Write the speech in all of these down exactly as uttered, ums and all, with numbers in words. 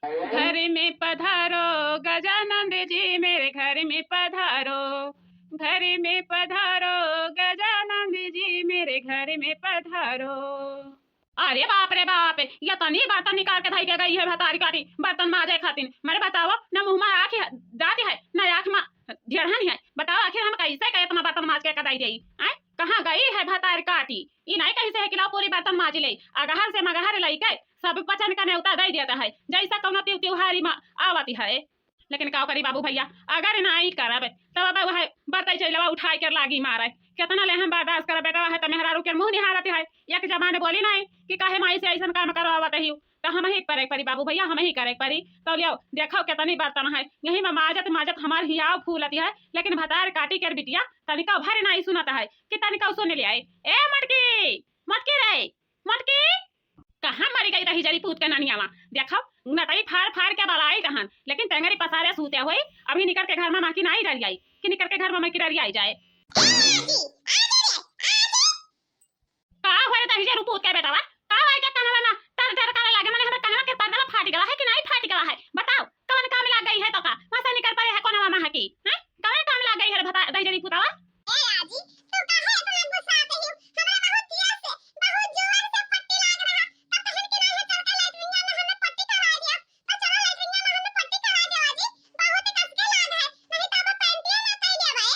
घर में पधारो गजानंद जी, मेरे घर में पधारो, घर में पधारो गजानंद जी, मेरे घर में पधारो। अरे बाप रे बाप, ये तनी बर्तन निकाल के धई के गई है भतारी काटी बर्तन माजे खातिर। मरे बताओ, न मुँह मा आँखी है, जाती है, न आँख मा ढेरहन है। बताओ आखिर हम कैसे के इतना बर्तन माज के कदाई देई? आय, कहाँ गई है भतारी काटी? ई नहीं कही से है कि लाओ पूरी बर्तन माज ले, अगहर से मगहर लइके सब पचन का नेवता दे देता है, जैसा कौनो त्योहारी मा आवती है। लेकिन का करी बाबू भैया, अगर नाई करब तब अब वह बर्तन चैलवा उठाई कर लागी मारे। कितना ले हम बर्दाश्त करब बेटा, वह तो मेहरारू के मुँह निहारत है, एक जबान बोली नहीं कि काहे माई से ऐसन काम करवावत ही, तो हम ही करे परी बाबू भैया, हम ही करे परी। तो लियो देखो कितनी बर्तन है, यही में माजत माजत हमार हियाव फूलती है, लेकिन भतार काटी कर बिटिया तनिका भर नाई सुनत है कि तनिका सुन लिया। ए मटकी, मटकी रे, मटकी। कहाँ मरी गई रही जरी पूत के ननियावा? देखो, नटई फाड़ फाड़ के बलाई रहन, लेकिन टेंगरी पसारे सूते होई। अभी निकर के घर मा माकी नाई डरी आई कि निकर के घर मा माकी डरी आई जाए। का हुआ रे दहिजरू पूत के बेटवा? का हुआ के कनवा मा टर टर करे लागे? मने हमरे कनवा के पर्दा फाट गवा है कि नाई फाट गवा है? बताओ, कवन काम लाग गई है तो का? वहाँ से निकर परे है कोनवा मा हकी, हैं? कवन काम लाग गई है रे भता-, दहिजरी पुतवा? ए आजी, तू काहे इतना गुस्साते हो? हमरा बहुत तेज से, बहुत जोर से पट्टी लाग रहा। तब तहन के नाई है चल के लैट्रिन में हमें पट्टी करवा दिया। तो चलो लैट्रिन में हमें पट्टी करवा दिया आजी। बहुत ही कस के लाग है। नहीं तो अब पैंटिया ना कई लेबे।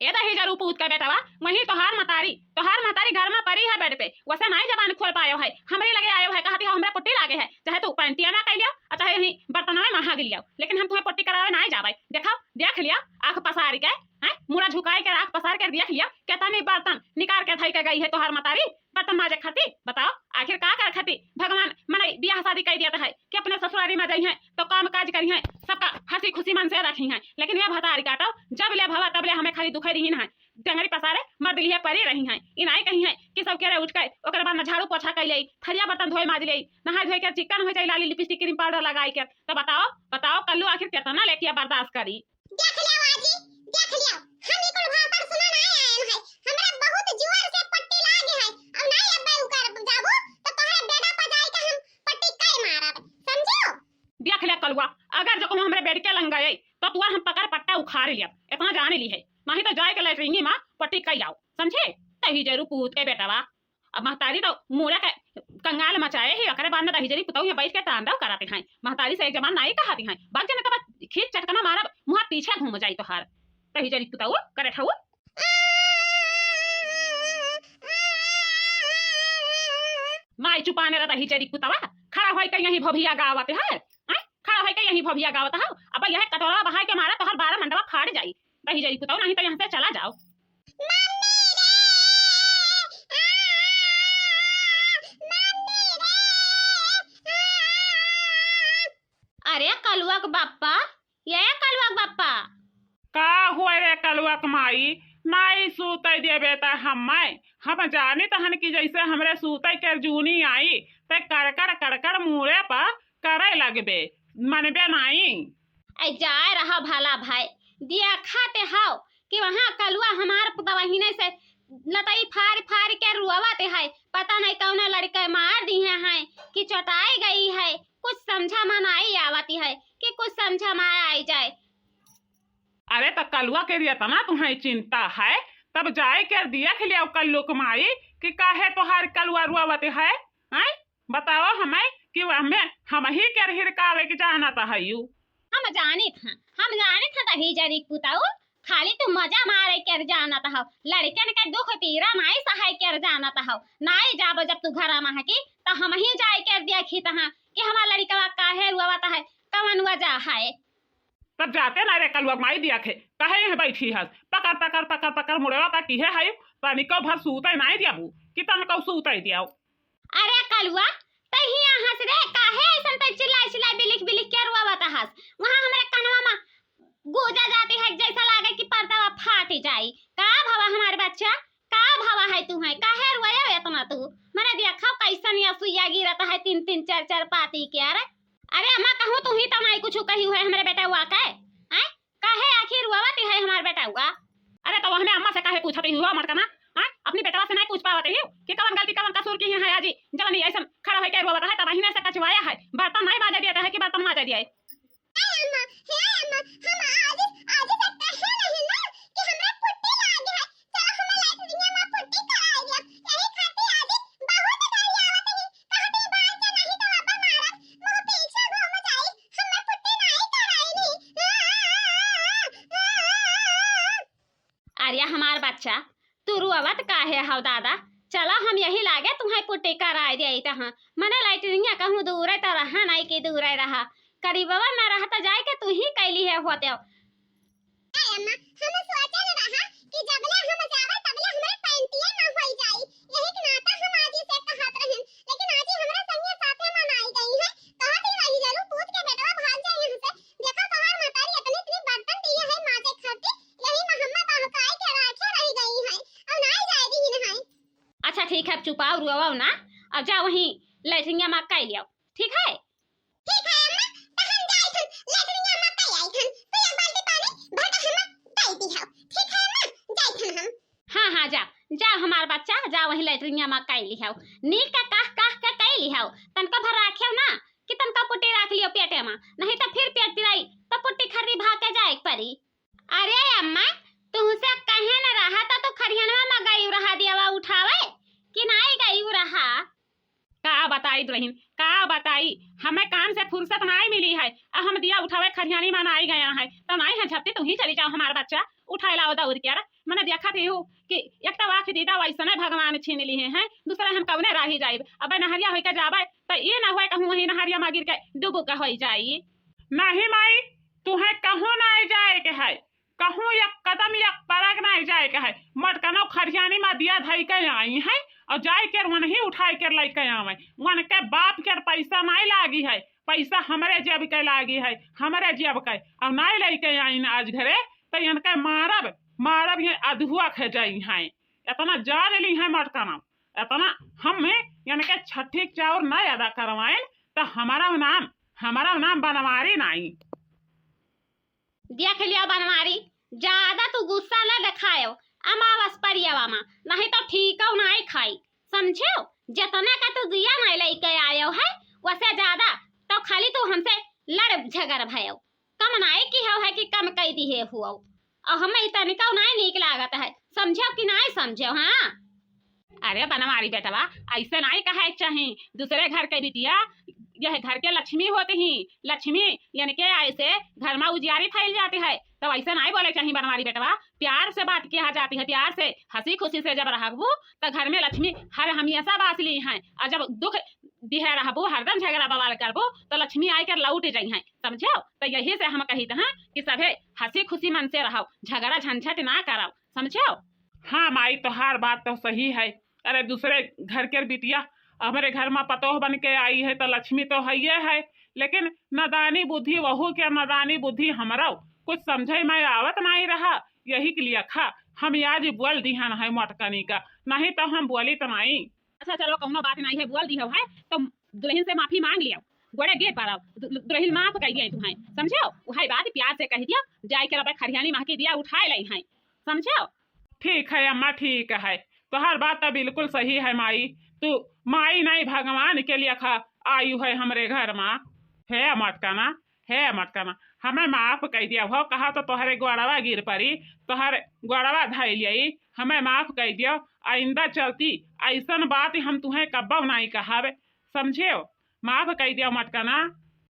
ए दहिजरू पूत के बेटवा, वही तोहार मतारी, तोहार मतारी घर मा परी है बेड पे, वैसे नाई जबान खोल पायो है, हमरे लगे आयो है, कहती हो हमरे पट्टी लागे है, चाहे तू पैंटिया ना कई लियो और चाहे ही बर्तनवे मा हाग लियो, लेकिन हम तुम्हें पट्टी करावे नाई जावे। देखो, देख लिया आँख पसारी के, हैं, मुड़ा झुकाई के आँख पसार के देख लिया, कितनी बर्तन निकाल के धई के गई है तोहार मतारी बर्तन माजे खाती। बताओ आखिर का कर खाती भगवान मने बियाह शादी कई दिया है कि अपने ससुरारी मा जाई हैं तो काम काज करी हैं, सबका हँसी खुशी मन से रखी हैं, लेकिन ये भतारी काटो जब ले भवा तब ले हमें खाली दुखे रही है। टेंगरी पसारे मर्द लिए परी रही हैं। ई नाई कही हैं कि सब केरे उठ के ओकरे बाद में झाड़ू पोछा कई लेई, थरिया बर्तन धोए माज लेई, नहाए धोए के चिकन हो जाई, लाली लिपस्टिक क्रीम पाउडर लगाई के। तो बताओ, बताओ कल्लू आखिर कितना लेके बर्दाश्त करी? देख लियो आजी, देख लियो, हम ई कुल भाषण सुने नाई आयन है। हमरा बहुत जोर से पट्टी लागे है। अब नाई अब्बे उकर जाबू तो तोहरे बेडा पर जाई के हम पट्टी कई मारब, समझो? देख ले कलुआ, अगर जो कहूँ हमरे बेड के लंग गए तो तुअर हम पकड़ पट्टा उखाड़ लिया, इतना जाने ली है। नहीं तो जाए के लैट्रिन मा पट्टी कई जाओ, समझे? दहिजरू पूत के बेटवा। अब महतारी तो मूड़ा के कंगाल मचाए ही, ओकरे बाद में दहिजरी पुतऊ यहाँ बैठ के तांडव कराते हैं। महतारी से एक जबान नाई कहती हैं, बाग जने तब खींच चटकना मारब, मुँह पीछे घूम जाई तोहार। दहिजरी पुतऊ करे खाऊ। माई चुपाने रह दहिजरी पुतवा, खड़ा होई के यही भोभिया गावत है, हैं? खड़ा होई के यही भोभिया गावत है। अब यह कटोरा बहाई के मारा तोहर बारह मंडवा फाड़ जाई। दहिजरी पुतऊ, नहीं तो यहाँ से चला जाओ। मम्मी रे! आ! मम्मी रे! आ! अरे कलुआ के बाप्पा, ये कलुआ के बाप्पा। का हुए रे कलुआ के माई? नाई सूते देबे त हम्मे, हम जानित हन कि जैसे हमरे सूते के जूनी आई, ते कड़कड़ कड़कड़ मूड़े पर करे लगबे, मनबे नाई। ऐ जाए रहा भला भाई, देखत हौ कि वहाँ कलुआ हमार पुतवहिने से नतई फारि फारि के रुआवत है, पता नहीं कौन लड़के मार दिहे हैं कि चोटाई गई है, कुछ समझा मा नाई आवत है कि कुछ समझा मा आई जाए। अरे त कलुआ के एतना तुम्हें चिंता है, तब जाए के देख लियो कल्लू के माई कि काहे तोहार कलुआ रुआवत है, हैं? बताओ हमें कि हमें, हम ही के हिरकावे के जानत हयू। हम जानित हैं, हम जानित हैं दहिजरी पुतऊ, खाली तू मजा मारे के जानत हौ, लड़कन के दुख पीरा नाई सहाय के जानत हौ, नाई जाबो जब तू घर मा हकी, त हम ही जाए के देखित हैं कि हमार लड़कवा काहे रुआवत है, कवन वजह है। तब जाते ना रे कलुआ माई देखे, काहे यहाँ बैठी हस? पकड़, पकड़, पकड़, पकड़ मुड़वा पा किहे है, तनिको भर सूते नाई दियाबू, कि तनिको सूते दियाओ। अरे कलुआ, तै हियाँ हँस रे, काहे ऐसन तै चिल्लाई चिल्लाई बिलिख बिलिख के रोवत हस? वहाँ हमरे कनवा मा गूंजा जाती है, जैसा लागे कि पर्दावा फाट जाई। का भवा हमार बच्चा, का भवा है तू है, काहे रोए इतना तू? मने देखा कैसन या सुइया गिरत है तीन तीन चार चार पाती के। अरे, अरे अम्मा कहूँ तू ही तो नाई कुछ कही है हमरे बेटवा के, हैं? काहे आखिर रोवत है हमार बेटवा? अरे तो हमें अम्मा से काहे पूछत ही हुआ मटकना, हैं? अपनी बेटवा से नाहीं पूछ पावत ही कि कवन गलती, कवन कसूर किहे हैं आजी, जवन ई अइसन खड़ा होइके रोवत है, तबहिने से कचवाया है, बर्तन नाहीं माजे दिया है कि बर्तन माजे दिया है। ए अम्मा, हे अम्मा, हम आजी, आजी से कहे रहे ना कि हमरा पुट्टी लागे है, चलो हमरा लैट्रिनिया मा पुट्टी कराई दिया। यही खातिर आजी बहुत गरियावत ही, कहत ही बाहर से नहीं तो बाबा मारत, मुँह पीछे घूम जाई, हमरा पुट्टी नहीं कराई नी। अरे हमार बच्चा, तू रुअवत काहे हौ दादा? चला हम यही लागे तुम्हें पुट्टी कराए देइत हाँ। मने लैट्रिनिया कहूँ दूरे तो रहा नाहीं कि दूरे रहा, करीबवा में रहा तो जाए के तू ही कैली है होते हो। ए अम्मा, हम सोचल रहा कि जबले हम जावे तबले हमरे पैंटिया ना होई जाई, यही के नाता हम आजी से कहत रहन, लेकिन आजी हमरा संगे साथे मनाई गई है, कहत ही रही जरूर पूत के बेटवा भाग जाए यहाँ से। देखा तोहार मतारी इतनी इतनी बर्तन दिए है माजे खातिर, यही में हम्मे बहकाई के राखे रह गई है, अब नाई जाए दीहिन है। अच्छा ठीक है, अब चुपाओ, रुआओ ना, अब जा वहीं लैट्रिनिया मा कई लियो, ठीक है? ठीक है अम्मा, तो हम जाई थन लैट्रिनिया मा कई आई थन, तू एक बाल्टी पानी भर के हम्मे दे दी हो, ठीक है अम्मा, जाई थन हम। हाँ हाँ, जा जा हमार बच्चा, जा वहीं लैट्रिनिया मा कई लिहाओ, नीक का काह काह के कई लिहाओ, तनको भर राखेव ना कि तनको पुट्टी राख लियो पेटे मा, नहीं तो फिर पेट पिराई तो पुट्टी खरीदी भाग के जाए के पड़ी। अरे अम्मा, तुहसे कहे न रहा त तू खरिहनवा मा गई रहा दियावा उठावे कि नाई गई रहा? का बताई दुलहिन, का बताई, हमें काम से फुर्सत नाई मिली है, अब हम दिया उठावे खरिहानी मा नाई गया है, तो नाई है झपटी, तू ही चली जाओ हमार बच्चा, उठाए लाओ दौड़ के। मने देखत ही हूँ कि एक तो आँख दीदा वैसने भगवान छीन लिहे हैं, दूसरा हम कौने राही जाइब, अब नहरिया होइके जाबे तो ये ना होए कहूँ वही नहरिया मा गिर के डुबुक होई जाई। नहीं माई, तुहें कहूँ नाई जाए के है, कहूँ एक कदम एक परग नाई जाए के है। मटकनौ खरिहानी मा दिया धई के आई है और जाए के वनही उठाए के लइके आवे। वनके बाप के पैसा नाई लागी है, पैसा हमरे जेब के लागी है, हमरे जेब के। और नाई लइके आइन आज घरे तो इनके मारब, मारब ये अधुआ खे जाई हैं। इतना जान ली है मटकनौ, इतना हम इनके छठी के चाउर नाई अदा करवाइन तो हमारा नाम, हमारा नाम बनवारी नाई। देख लिया बनवारी, ज्यादा तू गुस्सा न देखायो, अमावस परियवा मा, नहीं तो ठीकौ नाई खाई, समझ्यो? जितना का तू दिया नाई लइके आयो है, वसे ज्यादा तो खाली तू हमसे लड़ झगड़ भयो, कम नाई किहो है कि कम कई दिहे हुओ। और हमें ई तनिकौ नाई नीक लागत है, समझ्यो कि नाई समझ्यो? हाँ। अरे बनवारी बेटवा, ऐसे नाई कहे के चाही। दूसरे घर के बिटिया यह घर के लक्ष्मी होती ही। लक्ष्मी यानी के ऐसे घर मा उजियारी फैल जाती है, तो ऐसे नाई बोले के चाही बनवारी बेटवा। प्यार से बात किया जाती है, प्यार से, हँसी खुशी से जब रहबू तो घर में लक्ष्मी हर हमेशा बास ली हैं। और जब दुख दिहे रहबू, हरदम झगड़ा बवाल करबू तो लक्ष्मी आइके लौट जइहैं, समझ्यो? तो यही से हम कहित हैं कि सभे हँसी खुशी मन से रहो, झगड़ा झंझट ना करो, समझ्यो? हाँ माई, तोहार बात तो सही है। अरे दूसरे घर के बिटिया हमरे घर मा पतोह बन के आई है तो लक्ष्मी तो हइये है, लेकिन नादानी बुद्धि वहू के, नादानी बुद्धि हमरो कुछ समझे मा आवत नाई रहा, यही के लिए खा हम आज बोल दिहन है मटकनी का, नहीं तो हम बोली तो नाई। अच्छा चलो, कौनो बात नाई है, बोल दिहो है तो दुलहिन से माफी माँग लियो, गोड़े गिर पड़ो, दु-, दुलहिन माफ कई दिया तुम्हें, समझ्यो? वही बात प्यार से कह दियो, जाए के रबे खरिहानी मा के दिया उठाए लइहैं, समझ्यो? ठीक है अम्मा, ठीक है, तोहार बात तो बिल्कुल सही है माई। तू माई नाई, भगवान के लेखा आयु है हमरे घर मा। हे मटकना, हे मटकना, हमें माफ कई दिया हो, कहा तो तोहरे गोड़वा गिर पड़ी, तोहरे गोड़वा धई लियाई, हमें माफ कई दियो। आइंदा चलती ऐसन बात हम तुहें कब्बो नाई कहावे, समझ्यो? माफ कई दियो मटकना।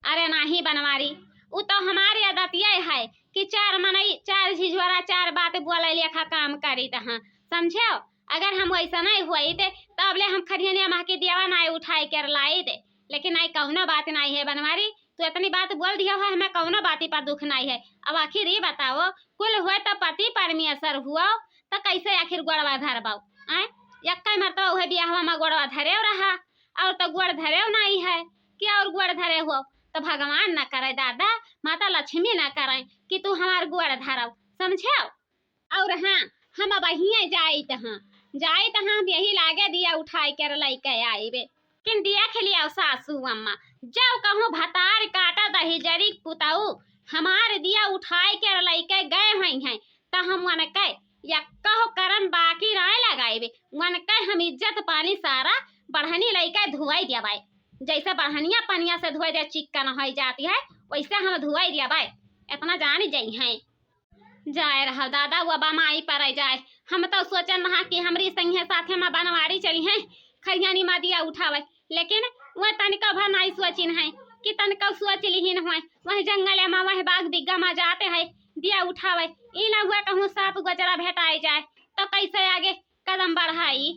अरे नाहीं बनवारी, उ तो हमारी आदतिया है कि चार मनई, चार झिझुआरा, चार बात बोले लेखा काम करीत हाँ, समझ्यो? अगर हम वैसा नहीं हुई थे, तब ले हम खरिहनिया मा के दियावा नाई उठाई कर लाई दे, लेकिन नाई कौनो बात नाई है बनवारी, तू इतनी बात बोल दियो है, हमें कौनो बाती पर दुख नाई है। अब आखिर ये बताओ, कुल हुए तो पति परमेश्वर हुओ, तो कैसे आखिर गोड़वा धरबाओ? आय, यक्का मरतबा उहे बियाहवा मा गोड़वा धरेव रहा, और तो गोड़ धरेव नाई है कि और गोड़ धरे हुओ, तो भगवान ना करे दादा, माता लक्ष्मी ना करे कि तू हमार गोड़ धरव, समझ्यो? और हाँ, हम अब हियाँ जाइत हाँ, जाइत हाँ, हम यही लागे दिया उठाई कर लइके आइबे। किन दिया खेलिया सासू अम्मा, जब कहूँ भतार काटा दही जरी पुताऊ, हमार दिया उठाई कर लइके गए हुई हैं, त हम उनके यक्कहो करम बाकी नाय लगाइबे। जत पानी सारा बढ़नी लइके धुआई देबै, जैसे बढ़निया पनिया से धोए दे चिक्कन होइ जाती है, वैसे हम धुआई देबै, इतना जानी जइहैं। जाए रहा दादा, वो बा माई परै जाए। हम तो सोचन रहा कि हमरी संगे साथे मा बनवारी चलिहैं, खरियानी मा दिया उठावै, लेकिन वह तनिको भर नाई सोचिन है कि तनिको सोच लिहिन होय, वह जंगल मा, वह बाग बिग्गा मा जाते है दिया उठावै, ई ना हुआ कहूँ साँप गोजरा भेटाए जाए, तो कैसे आगे कदम बढ़ाई।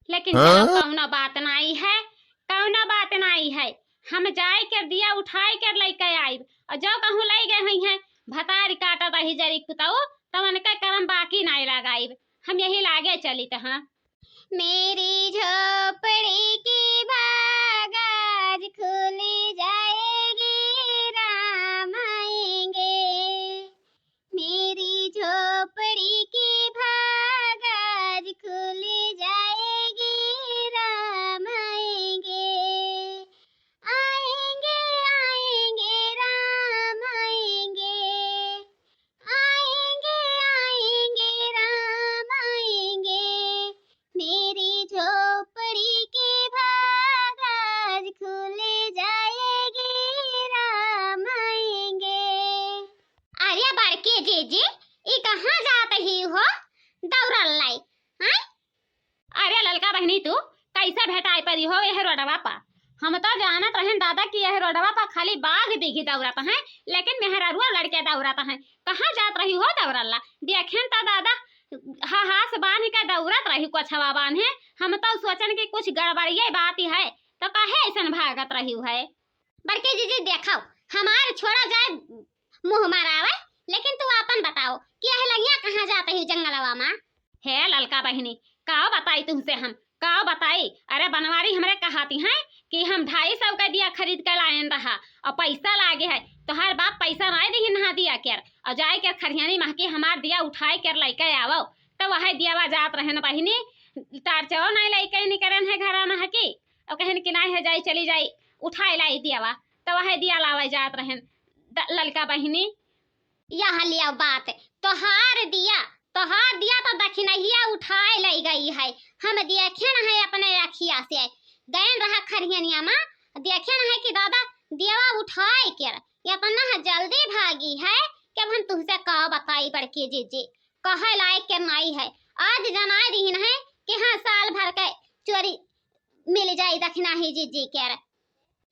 लेकिन चलो, हाँ? कौनो बात नाई है, कौनो बात नाई है, हम जाए के दिया उठाए के लइके आइब, और जो कहूँ लइ गए होइहैं भतारी काटा दही जरी कुताऊ, तो उनके करम बाकी नाई लगाइब, हम यही लागे चलित हाँ। मेरी झोपड़ी की भाग आज खुल जाएगी, राम आएंगे। मेरी झोपड़ी की भाग आज खुल जाएगी, राम आएंगे। आएंगे, आएंगे, राम आएंगे। आएंगे, आएंगे, राम आएंगे। मेरी झोपड़ी की भाग आज खुल जाएगी, राम आएंगे। अरे बड़की जीजी, ई कहाँ जात ही हो दौड़ल लाई, हैं? अरे ललका बहिनी, तू कैसे भेटाई परी हो यह रोडवा पा? हम तो जानत रहेन दादा कि यह रोडवा पा खाली बाघ बिग्गी दौड़त हैं, लेकिन मेहरारुआ लड़के दौड़त हैं। कहाँ जात रही हो दौड़ला? देखेन तो दादा, हा, हाथ बांध के दौड़त रही, कोछवा बांधे। हम तो सोचन कि कुछ गड़बड़िये बात है, तो काहे ऐसन भागत रही है? बड़की जीजी, देखाओ, हमार छोड़ा जाए मुँह मरावे, लेकिन तू आपन बताओ कि यह लंगिया कहाँ जात ही जंगलवा मा? हे ललका बहिनी, काव बताई तुमसे हम, काव बताई? अरे बनवारी हमरे कहाती हैं कि हम ढाई सौ का दिया खरीद के लायन रहा और पैसा लागे है, तोहार बाप पैसा नाई दिहिन हा दिया केर, और जाए के खरियानी महकी हमार दिया उठाए के लइके आवो। तो वह दियावा जात रहेन बहिनी, टार्चो नाई लइके निकरेन है घरा महकी, और कहन कि नाई है जाई चली जाई उठाए लाई दियावा, तो वह दिया लावे जात रहेन द-, ललका बहिनी। यह लिया बात, तोहार दिया, तोहार दिया तो दखिनहिया उठाए लई गई है। हम देखेन है अपने अखिया से, गएन रहा खरियनिया मा, देखेन है कि दादा दियावा उठाए के इतना जल्दी भागी है कि अब हम तुमसे का बताई बड़की जीजी, कहे लायक के नाई है। आज जनाए दिहिन है कि हाँ, साल भर के चोरी मिल जाई दखिनही जीजी के।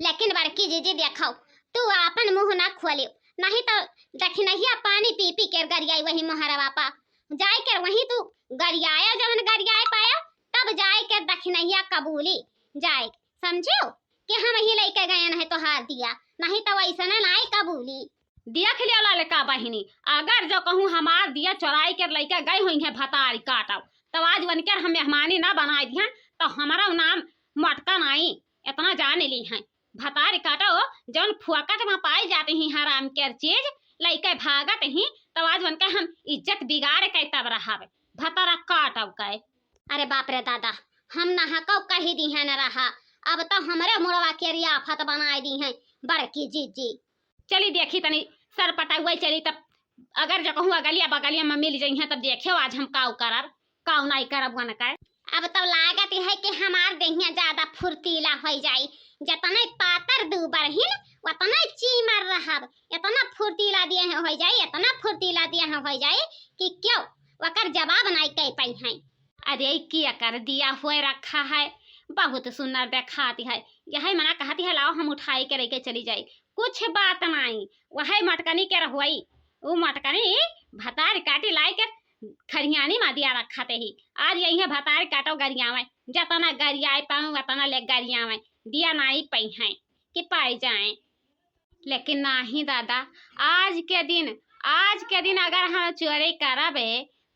लेकिन बड़की जीजी देखो, तू आपन मुँह ना खोलियो, नहीं तो दखिनहिया पानी पी पी के गरियाई वही मोहरवा पा। जाए के वहीं तू गरियाया, जवन गरियाए पाया, तब जाए के दखिनहिया कबूली जाए, समझियो कि हम ही लइके गएन है तोहार दिया, नहीं तो वैसने नाई कबूली। देख लियो ललका बहिनी, अगर जो कहूँ हमार दिया चोराई के लइके गए होइहैं भतारी काटो, तो आज वनकर हम मेहमानी ना बनाए दिहन, तो हमारा नाम मटका नाई, इतना जान ली हैं। भतारी काटो, जौन फुआकट मा पाई जाती ही हराम के चीज, लइके भागत ही, तो आज वनकर हम इज्जत बिगाड़ के तब रहब। भतारा काटो के। अरे बाप रे दादा, हम नहकौ कही दिहन रहा, अब तो हमरे मुड़वा के रियाफत बनाए दिहैं बड़की जीजी। चली देखी तनी सरपटउवै चली, तब अगर जो कहूँ अगलिया बगलिया मा मिल जइहैं, तब देखियो आज हम काउ करब, काउ नाई करब वनकै। अब तो लागत है कि हमार देहिया ज्यादा फुर्तीला होइ जाई, जतनै पातर दूबर हिन, वतनै चीमर रहब, इतना फुर्तीला देह होइ जाई, इतना फुर्तीला देह होइ जाई कि क्यों ओकर जवाब नाई कह पइहैं। अरे, ई केकर दिया होए रखा है, बहुत सुंदर देखाती है। यही मना कहती है, लाओ हम उठाई के लेके चली जाई। कुछ बात नाई, वही मटकनी के रहुआई। ऊ मटकनी भतार काटी लाई के खरियानी मा दिया रखा ते ही। आज यही है भतार काटो गरियावे, जतना गरियाए पाऊँ, वतना ले गरियावे। दिया नाई पइहैं कि पाई जाए। लेकिन नाही दादा, आज के दिन, आज के दिन अगर हम चोरी करबे,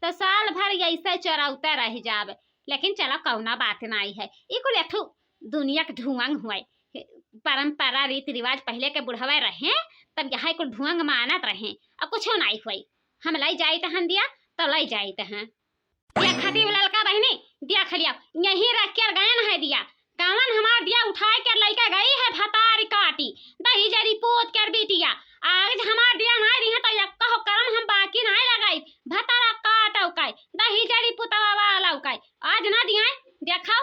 तो साल भर ऐसे चोरौते रह जाबे। लेकिन चलो, कौना बात नाई है, ई कुल एक ठो दुनिया के ढुअंग हुए, परंपरा, रीति रिवाज पहले के बुढ़वे रहे, तब यही कुल ढुअंग मानत रहे, अब कुछो नाई हुए। हम लई जाइत हन दिया, तो लई जाइत हैं। दिया खाती ललका बहिनी, दिया खलिया, यहीं रख के गयन है दिया। कवन हमार दिया उठाए के लइका गई है भतारी काटी, दही जरी पूत के बिटिया। आज हमार दिया नाई रही है तो यक्का हो करम हम बाकी नाई लगाई। भतारा काटो काई, दही जरी पुतवा वाला काई। आज ना दिया, देखो,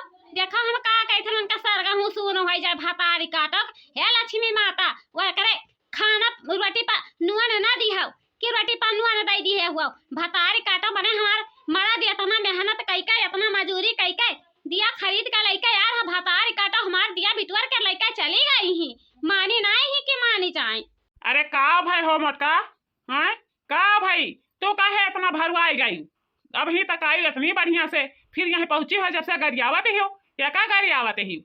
कि रोटी पन्नुआ न दइ दिहे हुआ। भतारी काटो, मने हमार मरद एतना मेहनत कइके, एतना मजूरी कइके, दिया खरीद के लइके यार, ह भतारी काटो, हमार दिया बिटुअर के लइके चली गई ही। मानी नाहीं ही कि मानी जाए। अरे का भय हो मोटका, हैं? का भई, तू काहे एतना भरुआई गई? अबहीं तक आई एतनी बढ़िया से, फिर यहीं पहुँची हो जब से गरियावत ही हो, या का गरियावत ही?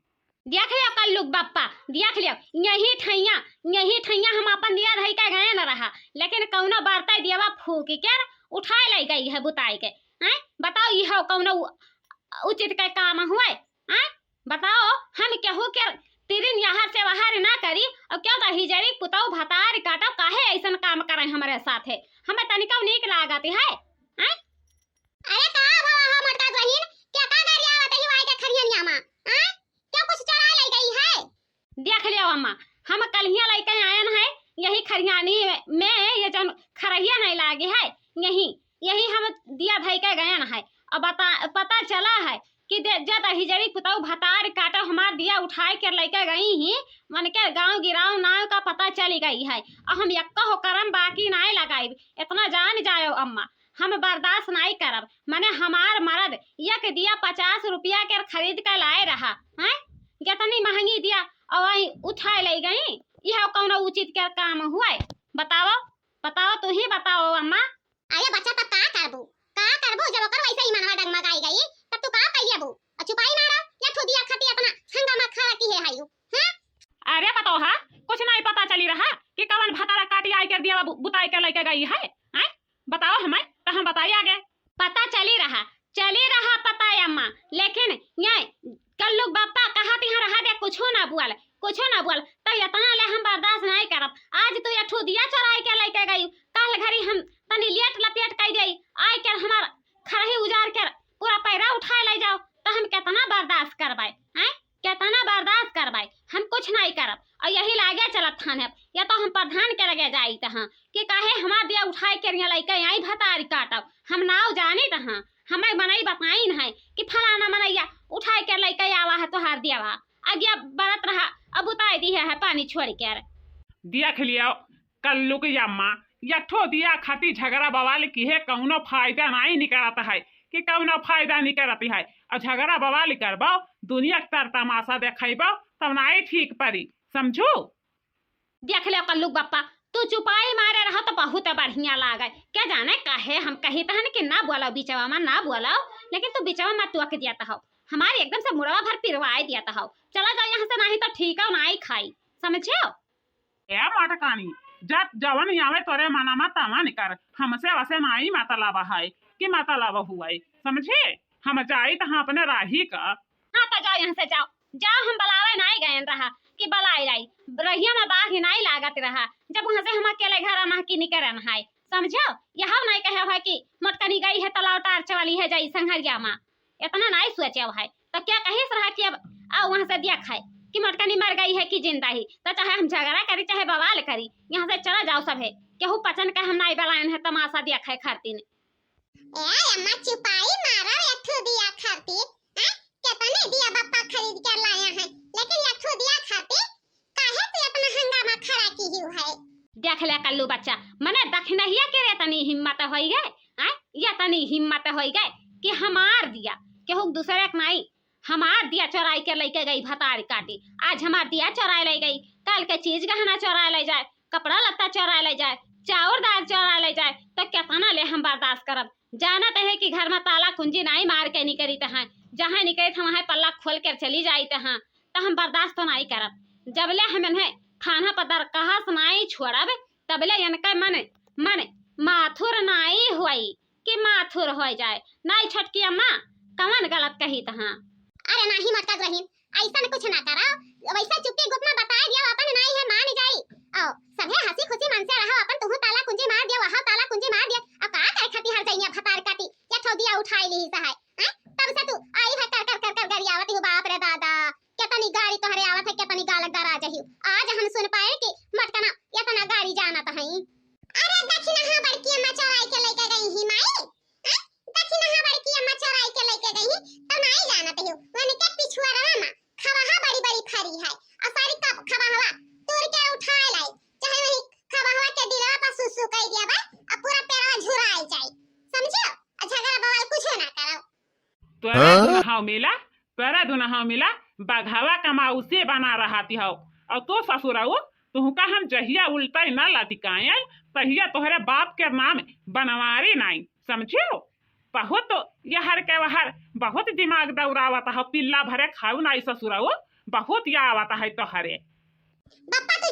देख लियो कल्लू क बप्पा, देख लियो, यही ठइया, यही ठइया हम अपन दिया धइ के गए न रहा, लेकिन कउनो बरतै दियवा फूँकि के उठाए लइ गई है बुताई के। हैं? बताओ, इहो कउनो उ-, उचित के काम हुए? हैं? बताओ, हम केहू के तिरिन यहर से वहर ना करी, अउर केउ दहिजरी पुतऊ भतार काटो, काहे अइसन काम करइ हमरे साथे? हमें तनिकउ नीक लागत है, हैं? अरे का भवा हो मोटका दुलहिन, केका गरियावत ही वाई के खरियनिया मा, हैं? केउ कुछ चोराइ लइ गई है? देख लियो अम्मा, हम कल्हिया लइके आयन है, यही खरियानी में ये जउन खरहिया नहीं लागी है, यही, यही हम दिया धइ के गयन है। अब बता, पता चला है कि दे, जे दहिजरी पुतऊ भतार काटो हमार दिया उठाए के लइके गई ही, मन के गाँव गिराव नाव का पता चली गई है। अब हम यक्को हो करम बाकी नाहीं लगाइब, एतना जान जायो अम्मा, हम बर्दाश्त नाहीं करब। मने हमार मरद एक दिया पचास रुपया के खरीद के लाए रहा, हैं? केतनी महँगी दिया अउर वहीं उठाए लइ गई, यह कउनो उचित के काम हुए? बताओ, बताओ, तू ही बताओ अम्मा। अरे बच्चा, तब का करबू, का करबू? जब ओकर वइसे ही मनवा डगमगाई गई, तब तू का कइ लेबू? अउर चुपाई मारो, या ठो दिया खाती एतना हंगामा खड़ा किहे हयू, हैं? अरे पतोहा, कुछ नाहीं पता चली रहा कि कवन भतार काटी आइ के दिया बु-, बुताई के लइके गई है, हैं? बताओ हमें, त हम बताई आगे। पता चली रहा, चली रहा पता अम्मा, लेकिन ये कल्लू क बप्पा कहत यहाँ रहा दे, कुछो ना बोल, कुछो ना बोल, त एतना ले हम बर्दाश्त नाहीं करब। आज तू एक ठो दिया चोराइ के लइके गई, काल्ह घरी हम तनी लेट लपेट कइ देई, आइ के हमार खरही उजाड़ के पूरा पैरा उठाए लइ जाओ, त हम केतना बर्दाश्त करबै, हैं? केतना बर्दाश्त करबै, हम कुछ नाहीं करब। अउर यही लागे चलत हन, या तो हम प्रधान के लगे जाइत हाँ कि काहे हमार दिया उठाए के रिया लइके आई भतारी काटब, हम नाव जानित हाँ, हमें मनई बताइन है कि फलाना मनइया उठाए के लइके आवा है तोहार दियावा, अगिया बरत रहा, अब उतार दिहे है पानी छोड़ि के। देख लियो, कल्लू की अम्मा, एक ठो दिया खाती झगड़ा बवाल किहे कउनो फायदा नाहीं निकरत है, कि कउनो फायदा निकरत है। अउर झगड़ा बवाल करबो, दुनिया के तर तमाशा देखइबो, तब नाहीं ठीक परी, समझू? देख ले कल्लू बप्पा, तू चुपाई मारे रहो तो बहुत बढ़िया लागे। के जाने काहे हम कहित हन कि ना बोलो बिचवा मा, ना बोलो, लेकिन तू बिचवा मा टोक दियत हो, हमार एकदम से मुड़वा भर पिरवाए दियत हो। चला जाओ यहाँ से, नाहीं तो ठीक हो नाहीं खाई, समझो? ए मटकानी, जब जवन आवे तोरे मना मा तवन कर, हमसे वसे नाहीं मतलब है कि मतलब हुए, समझे? हम जाइत हाँ अपने राही का। हाँ तो जाओ यहाँ से, जाओ, जाओ, हम बलावे नाहीं गयन रहा कि बलाए लाई, रहिया मा बाघ नाहीं लागत रहा, जब वहाँ से हम अकेले घर मा की निकरन है, समझो? यह नाहीं कहे है कि मोटकनी गई है तलाव टार्च वाली है जाई संघरिया मा, एतना नाहीं सोचे है। तो क्या कहिस रहा कि अब आओ वहाँ से देख है कि मोटकनी मर गई है कि जिंदा ही, तो चाहे हम झगड़ा करी, चाहे बवाल करी, यहाँ से चला जाओ सभे, केहू पचन का हम नाहीं बलायन है, तमाशा देखे खातिर। ए अम्मा, चुपाई मारो, एक ठो दिया खातिर, हैं? केतने दिया बप्पा खरीद के लाया है, लेकिन एक ठो दिया खातिर काहे तू एतना हंगामा खड़ा किहिउ है? देख ले कल्लू बच्चा, मने दखिनहिया के रे एतनी हिम्मत होइ गए, हैं? एतनी हिम्मत होइ गए कि हमार दिया, केहू दूसरे के नाहीं, हमार दिया चोराइ के लइके गई भतार काटी। आज हमार दिया चोराइ लइ गई, काल्ह के चीज गहना चोराइ लइ जाए, कपड़ा लत्ता चोराइ लइ जाए, चाउर दाल चोराइ लइ जाए, तो केतना ले हम बर्दाश्त करब? जानत है कि घर मा ताला कुंजी नाहीं मार के निकरित हाँ, जहाँ निकरित हाँ वहाँ पल्ला खोल के चली जाइत हाँ, तो हम बर्दाश्त तो नाहीं करब। जबले हम इन्हें थाना पर दरखास्त नाहीं छोड़ब, तबले इनके मन, मन माथुर नाहीं होई कि माथुर होइ जाए। नाहीं छोटकी अम्मा, कवन गलत कहित हाँ? अरे नाहीं मोटका दुलहिन, अइसन कुछ ना करो, वइसे चुप्पी गुप मा बताए दियो, अपन नाहीं है मान जाई। ओ, सभे हँसी खुशी मन से रहो, अपन तुहू ताला कुंजी मार दियो, वहाँ ताला कुंजी मार दियो। अब का करे खातिर हर जइया भतार काटी, या ठो दिया उठाए ली सहाय, हैं? तब से तू आई है कर कर कर कर गरियावत हो, बाप रे दादा, केतनी गारी तोहरे आवत है, केतनी गाल गरा जही। आज हम सुन पाए कि मोटकना एतना गारी जानत हई। अरे दखिनहा बड़की अम्मा चोराइ के लइके गई ही माई, हैं? दखिनहा बड़की अम्मा चोराइ के लइके गई ही, तो नाहीं जानत हो, उनके पिछुआरवा मा खबहा बड़ी बड़ी फरी है, अउर सारी खबहवा तोड़ के उठाए लाई, चाहे वही खबहवा के डिलवा पर सुसु कइ दिया बा, आ जाई, समझो? और झगड़ा बवाल कुछ ना करो। तोरा हाँ? दुनहाव मिला, तोरा दुनहाव मिला, बघावा का माउसे बना रहती हो। और तो ससुरऊ, तुहका हम जहिया उल्टा न लटकाए, तहिया तोहरे बाप के नाम बनवारी नाई, समझो? बहुत यहर के वहर, बहुत दिमाग दौड़ावत हो, पिल्ला भरे खाऊ नाई ससुरऊ, बहुत या आवत है तोहरे। बप्पा, तू